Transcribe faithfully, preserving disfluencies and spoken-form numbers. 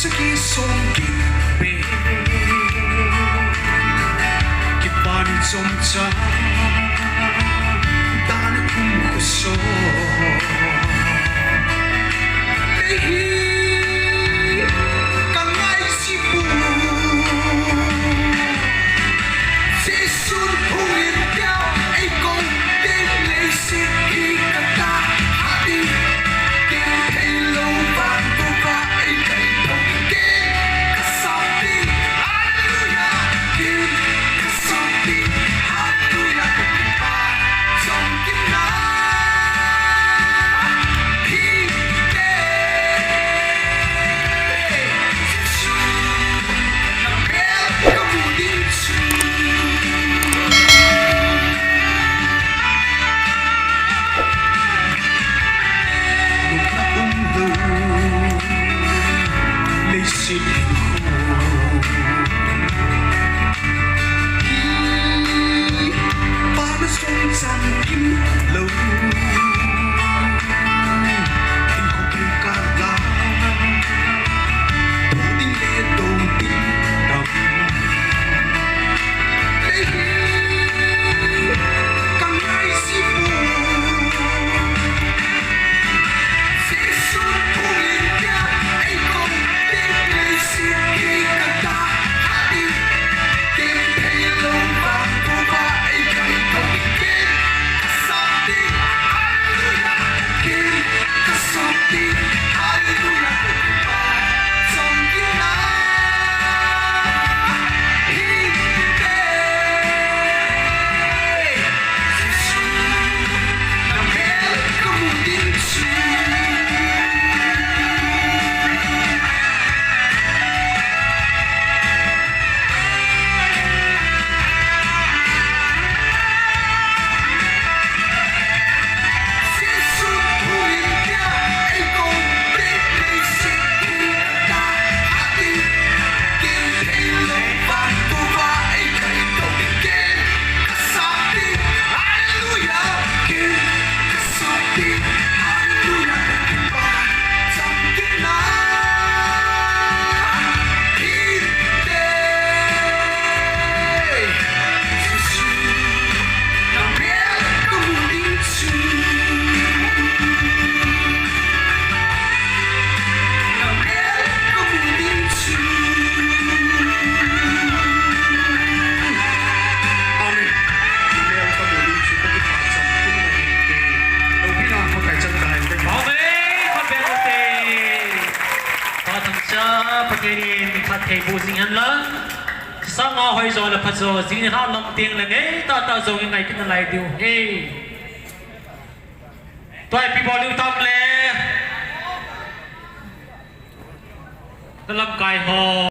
Ki som ki pe. Kipa ni chomcha. Dan kum khuso. Ei hi ka ngai si pu. Jesun phung in pia ei ko ding leiset hi ka ta ha ding. Ken thei lo van ko va ei kai thong ken ka sap ding. Hallelujah. Ken ka sap ding. Hallelujah. Ka kipa chang kin na. Hi te. Jesu. Pathen in mi phattheiboh jing hen lang. Sanga hoijo le phajo jing ni ha lam teng le ngei tah tah jong i ngai kit nalai diu ahi. Tua ipi bol diu tam le. Na lamkai ho.